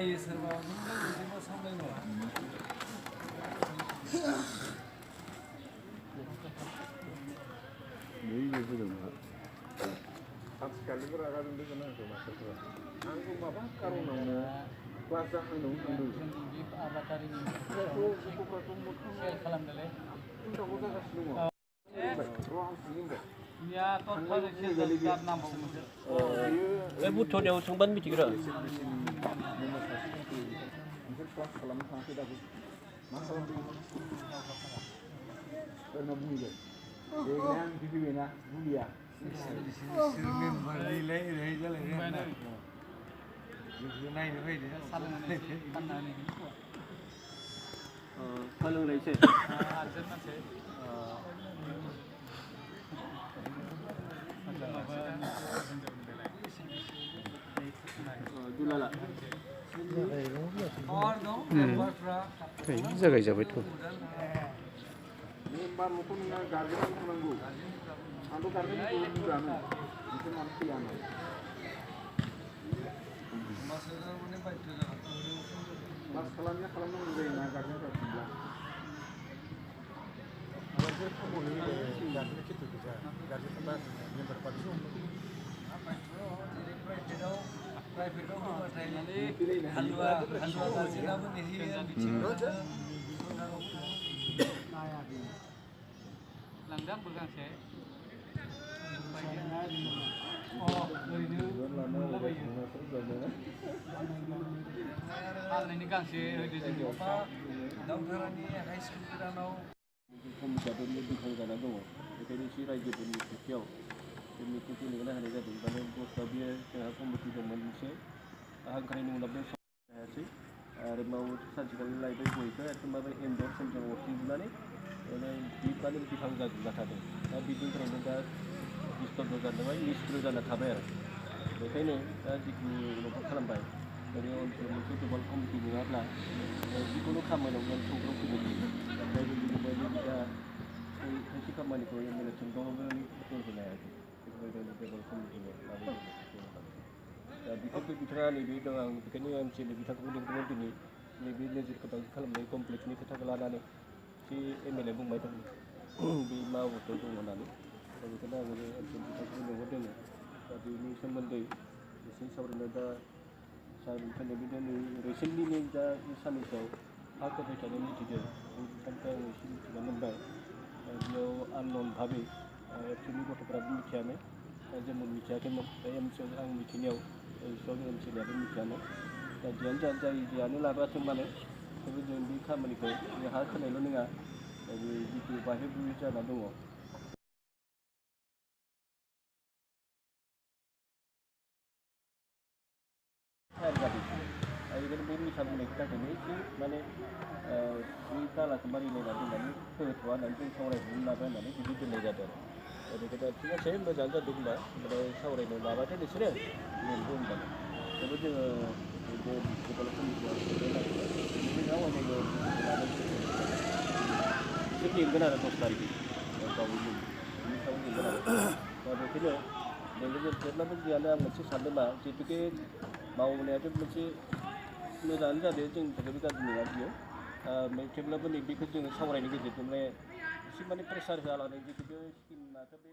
सावरायो सोरबा बिदिनो सावरायो आथिखालनि रागा जोंदों आंखौ मास्टारफोरा आंखौ माबा कारनावनो क्लास जाखांनायावनो थांदों जोंनि आबादारिनि गथ'फ्राथ' मोखाङाव खालामनायलाय उल्टाखौ जागासिनो दङ र' आं सोंबाय बे बुथ'नायाव सोंबानो मिथिगोन र' क्लास खालामनो थाङाखै दाबो मा खालामदों सोरनाव बुंहैबाय देग्लाय आं फैबायना बुलिया मेम्बारनिलाय ओरैहाय जालायबाय जोंखौ नायनो फैदो सोलोंनायसै आदजोन मानसि दुलाला जागायजाबायथ' मेम्बारल'थ' नोंना गार्जेन नांगौ आंथ' गार्जेनखौ बुंजानो बिसोर मानो फैया क्लास खालामनांगौ जायोना गार्जेनफ्रा सोंब्ला गार्जेन खामानि गार्जेन खेथु गार्जेन मेम्बार पार्टी प्राइभेटाव होबाथाय हालुवा गार्जेनाबो नेहैयो मिथिङावनो लांदां बोगांसे फाननायनि गांसे होदो जोंनियावबा दावधारानि हाइ स्कुल गोदानाव कमिटियाथ' मिटिं जाना दङ बेखायनो एसे रायजोफोरनि खाथियाव बे मिटिंखौ लिंनो हानाय जादों माने दसथा बेयो जोंहा कमिटि दंमोन मोनसे हांख्रायनि उनाव बे हायासै आरो माव सानसेखालि लायबाय गयखौ एकदमबारे एन्जर सेन्जर अरसिजोबनानै माने बिफां जाथारदों दा बिदिनिफ्रायनो दा डिस्टार्ब जानाय निष्क्रिय जाना थाबाय आरो बेखायनो दा जिखिनि माबा खालामबाय ओरै ओनसोलाव मोनसे ग्लबाल कमिटि नङाब्ला जिखुनु खामानियाव प्रग्राम फैबाय थायो दा जों दा खायसे खामानिखौ एमएलए सोंदावनानै दोनहोनो हायाखै बेफोरबायदिनो ग्लबाल कमिटिनो लाबोदों दा बेखायनो बिथाङा नैबे दं आं बेखायनो एमसिएलए बिथांखौ लिंदोंमोन दिनै नैबे नोजोर गोनां खालामनाय कमप्लेक्सनि खोथाखौ लानानै एसे एमएलए बुंबाय दं बे माबाफोर दङ होननानै दा बेखायनो आङो एमसिएलए बिथांखौ लिंहरदों दा बेनि सोमोन्दै एसे सावरायनो दा सारनिफ्राय बिदिनो रिसेन्टलिनो दा साननैसोआव हा खोबाय थानाय मिथिदों बिथांखौ आं एसे मिथिना मोनबाय बेयाव आननन भाबै एक्सुवेलि गथ'फ्राबो मिथियानो जोंबो मिथियाखैमोन दा एमसिएल आं मिथिनायाव एमसिएलएआबो मिथियानो दा जियानो लाबोथों मानो थेवबो जों बे खामानिखौ हा खोनायल' नङा बे जितु बाहेर बुयै जाना दङ ओरैनो बे मिसा बुंनायनि थाखायनो एसे माने बे दालाखौ मारिलायना दोननानै होथ'वा होननानै जों सावरायहरनो लाबाय होननानै बिदि दोननाय जादों आरो बेखायनो थिग আছে मोजाङानो जादों होनबा ओमफ्राय सावरायनो लाबाथाय बिसोरो लिंदों होनबानो थेवबो जोङो बे ग्लबाल कमिटियाव जोंहा अनेक बिसोर लिंगोन आरो 10 तारिखै गावनि बिनि सायाव लिंगोन आरो दा बेखायनो जों जेब्लाबो जियानो आं मोनसे सानदों मा जिहेतुके मावनायाथ' मोनसे मोजाङानो जादों जोंनि थाखायबो गाज्रि नङा बियो थेवब्लाबो नैबेखौ जोङो सावरायनायनि गेजेरजों माने एसे माने प्रेसार होआलानो जितु बे स्किमाथ' बे